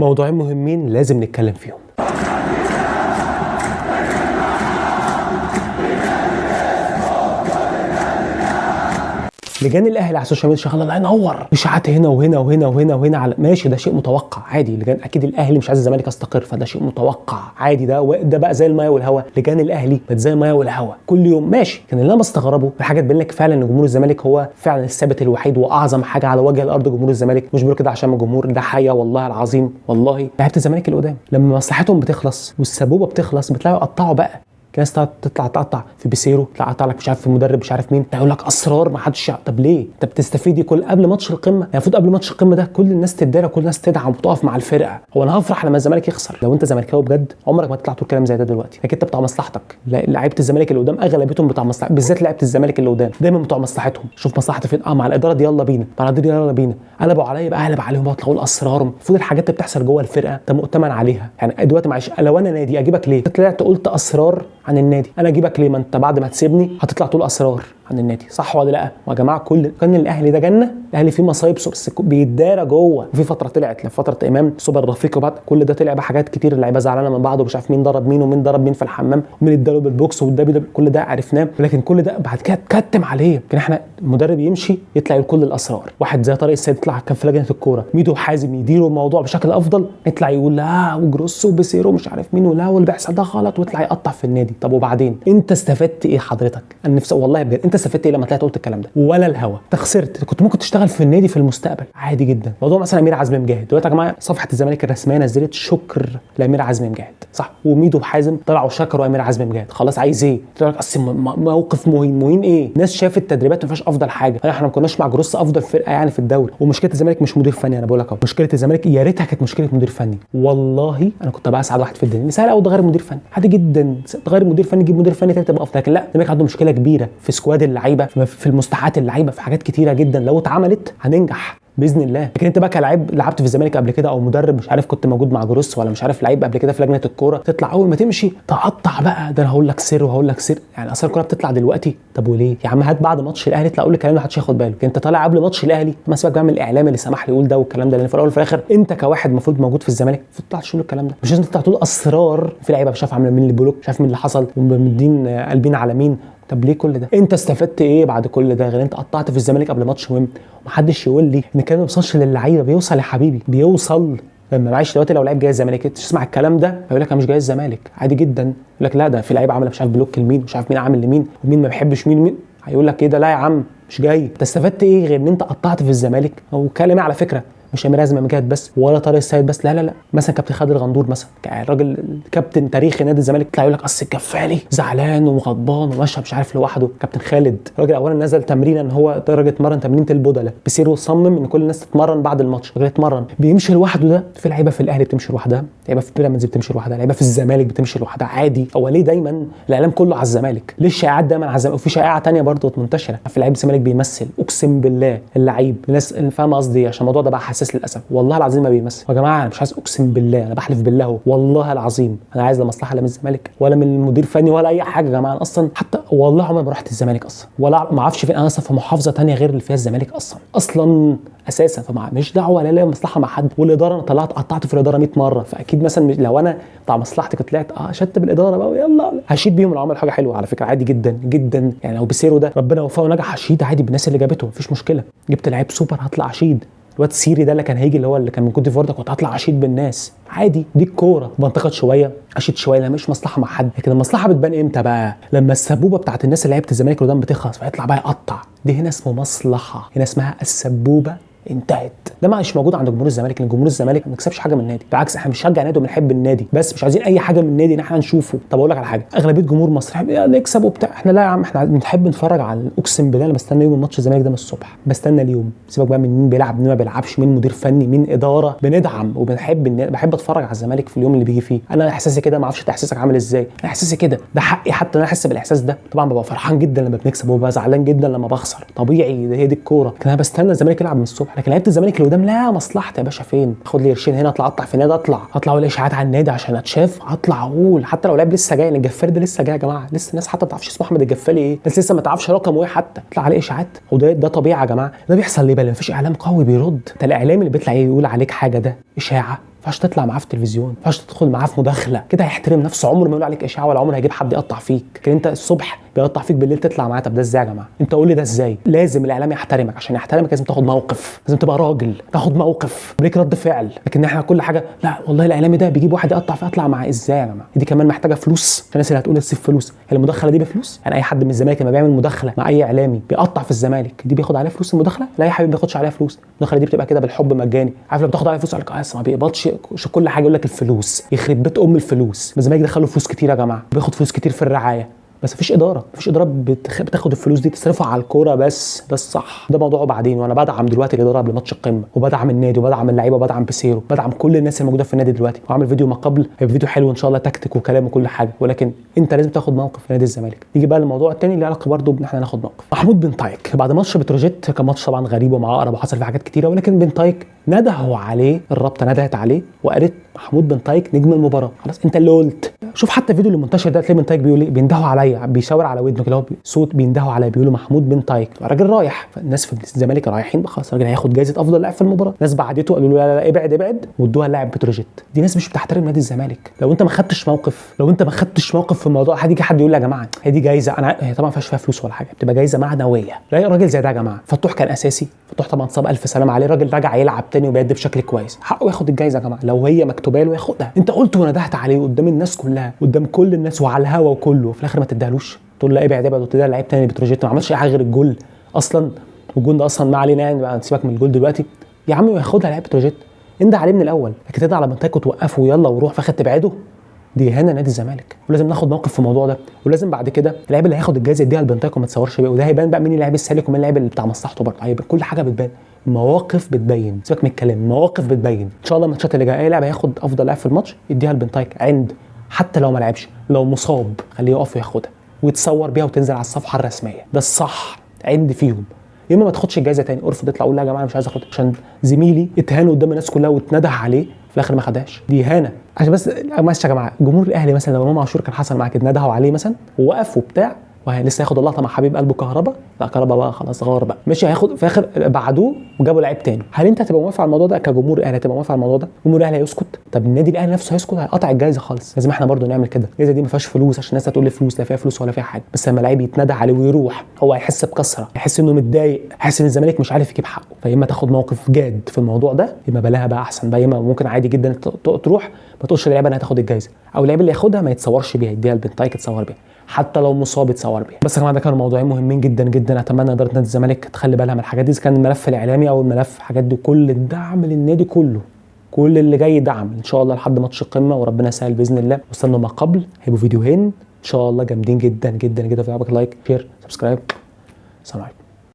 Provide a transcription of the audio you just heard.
موضوعين مهمين لازم نتكلم فيهم. لجان الاهلي على ال social media شغالة الله ينور، اشاعات هنا وهنا وهنا وهنا وهنا على ماشي، ده شيء متوقع عادي. لجان اكيد الاهلي مش عايز الزمالك يستقر، فده شيء متوقع عادي. ده بقى زي المايه والهواء، لجان الاهلي بقت زي المايه والهواء كل يوم ماشي. كان اللي انا بستغربه في حاجة تبين لك فعلا ان جمهور الزمالك هو فعلا الثابت الوحيد واعظم حاجة على وجه الارض. جمهور الزمالك مش بيقول كده عشان الجمهور ده حقيقة والله العظيم. والله لعيبة الزمالك اللي قدام لما مصلحتهم بتخلص والسبوبه بتخلص بتلاقوا يقطعوا بقى. ناس تطلع تقطع في بيسيرو، تطلع تقطع لك مش عارف في مدرب مش عارف مين، يقول لك اسرار ما حدش. طب ليه؟ انت بتستفيدي كل قبل ماتش القمه؟ يعني المفروض قبل ماتش القمه ده كل الناس تدارى، كل الناس تدعم وتقف مع الفرقة. هو انا هفرح لما الزمالك يخسر؟ لو انت زملكاوي بجد عمرك ما تطلع تقول كلام زي ده دلوقتي، لكن انت بتاع مصلحتك. لعيبة الزمالك اللي قدام اغلبيتهم بتاع مصلحة، بالذات لعيبة الزمالك اللي قدام دايما بتوع مصلحتهم. شوف مصلحتي فين، مع الادارة دي يلا بينا، مع الادارة دي يلا بينا، قلبوا عليا بقى اقلب عليهم بقى، اطلعوا الاسرار. المفروض الحاجات اللي بتحصل جوه الفرقة انت مؤتمن عليها. يعني دلوقتي معلش لو انا نادي اجيبك ليه؟ طلعت قلت اسرار عن النادي، انا اجيبك ليه؟ ما انت بعد ما تسيبني هتطلع تقول اسرار عن النادي، صح ولا لا؟ يا جماعة كل كان الاهلي ده جنة، الاهلي فيه مصايب بس بيتدارى جوه. وفي فترة طلعت لفترة امام سوبر رفيق وبعد كل ده طلع بحاجات كتير، اللعيبة زعلانة من بعض ومش عارف مين ضرب مين ومين ضرب مين في الحمام ومين اداله بالبوكس وده كل ده عرفناه، ولكن كل ده بعد كده اتكتم عليه. لكن احنا المدرب يمشي يطلع يقول كل الاسرار، واحد زي طارق السيد يطلع كان في لجنة الكورة، ميدو حازم يديروا الموضوع بشكل افضل، يطلع يقول لا وجروس وبيسيرو مش عارف مين ولا واللي بيحصل ده غلط، ويطلع يقطع في النادي. طب وبعدين انت استفدت ايه حضرتك؟ انا نفسي والله بجد انت استفدت ايه لما طلعت قلت الكلام ده؟ ولا الهوا، انت خسرت. كنت ممكن تشتغل في النادي في المستقبل عادي جدا. موضوع مثلا امير عزمي مجاهد دلوقتي يا جماعة، صفحة الزمالك الرسمية نزلت شكر لامير عزمي مجاهد، صح؟ وميدو حازم طلعوا شكروا امير عزمي مجاهد. خلاص عايز ايه؟ طلع لك اصل موقف مهين. مهين ايه؟ ناس شافت تدريبات ما فيهاش افضل حاجة، احنا ما كناش مع جروس افضل فرقه يعني في الدوري. ومشكلة الزمالك مش مدير فني، انا بقول لك اهو مشكلة الزمالك يا ريتها كانت مشكلة مدير فني، والله انا كنت ابقى اسعد واحد في الدنيا. سهل قوي تغير مدير فني عادي جدا، تغير مدير فني تجيب مدير فني تاني تبقى افضل. لكن لا، الزمالك عنده مشكلة كبيرة في squad اللعيبة، في المستحقات اللعيبة، في حاجات كتيرة جدا لو اتعملت هننجح باذن الله. لكن انت بقى كلاعب لعبت في الزمالك قبل كده او مدرب مش عارف كنت موجود مع جروس ولا مش عارف لعيب قبل كده في لجنة الكورة، تطلع اول ما تمشي تقطع بقى، ده انا هقول لك سر وهقول لك سر. يعني اصل الكورة بتطلع دلوقتي، طب وليه يا عم؟ هات بعد ماتش الاهلي اطلع قول الكلام ده محدش ياخد باله. انت طالع قبل ماتش الاهلي، ما سيبك بقى من الاعلام اللي سمح لي يقول ده والكلام ده، لان في الاول وفي الاخر انت كواحد المفروض موجود في الزمالك المفروض تطلع تقول الكلام ده. مش لازم تطلع تقول اسرار في لعيبة مش عارف عامله مين ال block، مش عارف مين اللي حصل، ومدين قلبين على مين. طب ليه كل ده؟ انت استفدت ايه بعد كل ده غير انت قطعت في الزمالك قبل ماتش مهم؟ ومحدش يقول لي ان الكلام ما بيوصلش للعيبة. بيوصل يا حبيبي، بيوصل. لما معلش دلوقتي لو لعيب جاي الزمالك تسمع الكلام ده هيقول لك انا مش جاي الزمالك عادي جدا، يقول لك لا ده في لعيبة عامله مش عارف block لمين، مش عارف مين عامل لمين، ومين ما بيحبش مين مين، هيقول لك ايه ده؟ لا يا عم مش جاي. انت استفدت ايه غير ان انت قطعت في الزمالك؟ وكلامي على فكرة مش امير عزمي مجاهد بس ولا طارق السيد بس، لا لا لا، مثلا كابتن خالد الغندور مثلا، الراجل كابتن تاريخي نادي الزمالك، يطلع يقول لك اصل الجفالي زعلان وغضبان ومشى مش عارف لوحده. كابتن خالد الراجل اولا نزل تمرين ان هو درجه اتمرن تمرينه البدلة، بيصير وصمم ان كل الناس تتمرن بعد الماتش، الراجل اتمرن بيمشي لوحده. ده في لعيبة في الاهلي بتمشي لوحدها، لعيبة في بيراميدز بتمشي لوحدها، لعيبة في الزمالك بتمشي لوحدها عادي. هو ليه دايما الاعلام كله على الزمالك؟ ليه الشائعات دايما على الزمالك؟ وفي شائعة ثانية برضه منتشرة في لعيب الزمالك بيمثل، اقسم بالله اللعيب الناس اللي فاهمه قصدي عشان الموضوع ده بقى حساس للاسف، والله العظيم ما بيمثل. يا جماعة انا مش عايز، اقسم بالله انا بحلف بالله هو. والله العظيم انا عايز لا مصلحة لا من الزمالك ولا من المدير الفني ولا اي حاجة يا جماعة. انا اصلا حتى والله عمري ما رحت الزمالك اصلا، ولا ما اعرفش فين، انا اصلا في محافظة ثانية غير اللي فيها الزمالك اصلا اساسا، فمع مش دعوه لا ليا مصلحة مع حد. والادارة انا طلعت قطعت في الادارة 100 مرة، فاكيد مثلا لو انا بتاع مصلحتي كنت طلعت شدت بالادارة بقى ويلا هشيد بيهم لو عملوا حاجة حلوة على فكرة عادي جدا جدا. يعني لو بيسيرو ده ربنا وفقه ونجح هشيد عادي بالناس اللي جابته، مفيش مشكلة. جبت لعيب سوبر هطلع اشيد. الواد سيري ده اللي كان هيجي اللي هو اللي كان من كوت ديفوار ده كنت هطلع اشيد بالناس عادي. دي الكورة، بنتقد شوية اشيد شوية، لا مش مصلحة مع حد. لكن المصلحة بتبان امتى بقى؟ لما السبوبه بتاعت الناس اللي لعيبة الزمالك اللي قدام بتخلص فيطلع بقى يقطع. دي هنا اسمه مصلحة، هنا اسمها السبوبه انتهت. ده مش موجود عند جمهور الزمالك، لان جمهور الزمالك ما بيكسبش حاجة من النادي، بالعكس احنا بنشجع النادي وبنحب النادي، بس مش عايزين اي حاجة من النادي ان احنا نشوفه. طب اقول لك على حاجة، اغلبية جمهور مصر نكسب وبتاع، احنا لا يا عم، احنا بنحب نتفرج على، اقسم بالله انا بستنى يوم الماتش الزمالك ده من الصبح، بستنى اليوم، سيبك بقى من مين بيلعب مين ما بيلعبش، مين مدير فني مين ادارة، بندعم وبنحب النادي. بحب اتفرج على الزمالك في اليوم اللي بيجي فيه. انا احساسي كده، ما اعرفش احساسك عامل ازاي، انا احساسي كده، ده حقي حتى انا احس بالاحساس ده. طبعا ببقى فرحان جدا لما بنكسب وببقى زعلان جدا لما بخسر، طبيعي، ده هي دي الكورة. لكن انا بستنى الزمالك يلعب من الصبح. لكن لعيبة الزمالك اللي قدام لا مصلحتي يا باشا، فين خد لي قرشين هنا، اطلع اقطع في النادي، اطلع اقول اشاعات على النادي عشان اتشاف، اطلع اقول حتى لو لاعب لسه جاي. الجفاري ده لسه جاي يا جماعة، لسه الناس حتى ما تعرفش اسمه احمد الجفالي ايه، الناس لسه ما تعرفش رقمه ايه حتى، اطلع عليه اشاعات. وده طبيعي يا جماعة. ده بيحصل ليه بقى؟ مفيش اعلام قوي بيرد. ده الاعلام اللي بيطلع يقول عليك حاجة ده اشاعة، ينفعش تطلع معاه في التلفزيون، ما ينفعش تدخل معاه في مداخله كده، هيحترم نفسه، عمره ما يقول عليك اشاعة ولا عمره هيجيب حد يقطع فيك. لكن انت الصبح بيقطع فيك، بالليل تطلع معاه، طب ده ازاي يا جماعة؟ انت قول لي ده ازاي؟ لازم الاعلام يحترمك، عشان يحترمك لازم تاخد موقف، لازم تبقى راجل تاخد موقف، ليك رد فعل. لكن احنا كل حاجة لا والله الاعلامي ده بيجيب واحد يقطع فيه، اطلع معاه ازاي يا جماعة؟ دي كمان محتاجه فلوس، عشان الناس اللي هتقول السيف فلوس، هي المداخلة دي بفلوس؟ يعني اي حد من الزمالك لما بيعمل مداخله مع اي اعلامي بيقطع في الزمالك دي بياخد عليها فلوس المداخلة؟ لا يا حبيبي ما بياخدش عليها فلوس، المداخلة دي بتبقى كده بالحب مجاني. عارف لو بتاخد عليها فلوس قال لك ما بيقبضش كل حاجة، يقول لك الفلوس، يخرب بيت ام الفلوس. الزمالك دخلوا فلوس كتير يا جماعة، بياخد فلوس كتير في الرعاية، بس مفيش ادارة، مفيش ادارة بتاخد الفلوس دي تصرفها على الكورة بس، ده الصح. ده موضوعه بعدين، وانا بدعم دلوقتي الادارة قبل ماتش القمه، وبدعم النادي وبدعم اللعيبة وبدعم بيسيرو، بدعم كل الناس الموجودة في النادي دلوقتي، وعامل فيديو ما قبل، هيبقى فيديو حلو ان شاء الله، تكتيك وكلام وكل حاجة، ولكن انت لازم تاخد موقف في نادي الزمالك. نيجي بقى للموضوع الثاني اللي علاقة برده بان احنا ناخد موقف. محمود بنتايك بعد ماتش بتروجيت، كان ماتش طبعا غريب ومع عقرب وحصل فيه حاجات كتيرة، ولكن بنتايك ندهوا عليه، الرابطة ندهت عليه وقالت محمود بنتايك نجم المباراة. خلاص انت اللي قلت. شوف حتى الفيديو اللي منتشر ده، تلاقي بنتايك بيقول ايه، بيندهوا عليا، بيشاور على ودنه كده، هو صوت بيندهوا عليا، بيقولوا محمود بنتايك. الراجل رايح، فالناس في الزمالك رايحين بقى خلاص الراجل هياخد جايزة افضل لاعب في المباراة. ناس بعدته قالوا له لا لا ابعد ابعد، وادوها لاعب بتروجيت. دي ناس مش بتحترم نادي الزمالك. لو انت ما خدتش موقف، لو انت ما خدتش موقف في الموضوع، هيجي حد يقول يا جماعة هي دي جايزة، انا هي طبعا ما فيهاش فيها فلوس ولا حاجة، بتبقى جايزة معنوية. لا راجل زي ده يا جماعة، فتوح كان اساسي، فتوح طبعا صاب الف سلامه عليه، الراجل رجع يلعب تاني وبيأدي بشكل كويس، حقه ياخد الجايزة يا جماعة لو هي مكتوبة له ياخدها. انت قلت وندهت عليه قدام الناس كلها، قدام كل الناس وعلى الهوا وكله، وفي الاخر ما تديهالوش، تقول لا ابعد ابعد، وتديها لعيب تاني بتروجيت ما عملش اي حاجة غير الجول اصلا، والجول ده اصلا ما علينا يعني، بقى سيبك من الجول دلوقتي يا عم، ياخدها لعيب بتروجيت، انده عليه من الاول. لكن تدعي على بنتايك وتوقفه ويلا وروح في الاخر تبعده، دي اهانه نادي الزمالك. ولازم ناخد موقف في الموضوع ده، ولازم بعد كده اللاعب اللي هياخد الجايزة يديها لبنتايك وما تصورش بيه، وده هيبان بقى مين اللاعب السالك ومين اللاعب اللي بتاع مصلحته برضه، هيبقى كل حاجة بتبان، مواقف بتبين، سيبك من الكلام، مواقف بتبين. ان شاء الله الماتشات اللي جاية اي لاعب هياخد افضل لاعب في الماتش يديها لبنتايك، عند حتى لو ما لعبش، لو مصاب خليه يقف وياخدها ويتصور بيها وتنزل على الصفحة الرسمية، ده الصح عند فيهم. يا اما ما تاخدش الجايزة تاني، ارفض اطلع قول لا يا جماعة انا مش عايز اخدها عشان زميلي اتهان قدام الناس كلها واتنده عليه في الاخر ما خدهاش، دي اهانه. عشان بس معلش يا جماعة، جمهور الاهلي مثلا لو امام عاشور كان حصل معاه كده، ندهوا عليه مثلا ووقف وبتاع، وهي لسه هياخد اللقطة مع حبيب قلبه كهربا، لا كهربا بقى خلاص غار بقى ماشي، هياخد في الاخر بعدوه وجابوا لعيب تاني. هل انت هتبقى موافق على الموضوع ده كجمهور اهلي؟ هتبقى موافق على الموضوع ده؟ جمهور الاهلي هيسكت؟ طب النادي الاهلي نفسه هيسكت؟ هيقطع الجايزة خالص. لازم احنا برضو نعمل كده، الجايزة دي ما فيهاش فلوس عشان الناس هتقول لي فلوس، لا فيها فلوس ولا فيها حاجة، بس لما لعيب يتندى عليه ويروح هو هيحس بكسره، هيحس انه متضايق، هيحس ان الزمالك مش عارف يجيب حقه. فيا اما تاخد موقف جاد في الموضوع ده، يا اما بلاها بقى احسن بقى، يا اما ممكن عادي جدا تروح ما تقولش للعيبة انها تاخد الجايزة، او اللعيب اللي ياخدها ما يتصورش بيها، يديها لبنتايك يتصور بيها، حتى لو مصاب يتصور بيها. بس يا جماعة ده كانوا موضوعين مهمين جدا جدا، اتمنى ادارة نادي الزمالك تخلي بالها من الحاجات دي، اذا كان الملف الاعلامي او الملف الحاجات دي، كل الدعم للنادي كله، كل اللي جاي دعم ان شاء الله لحد ماتش القمه، وربنا يسهل باذن الله. واستنوا ما قبل، هيبقوا فيديوهين ان شاء الله جامدين جدا جدا جدا. في عجبك like share subscribe. السلام عليكم.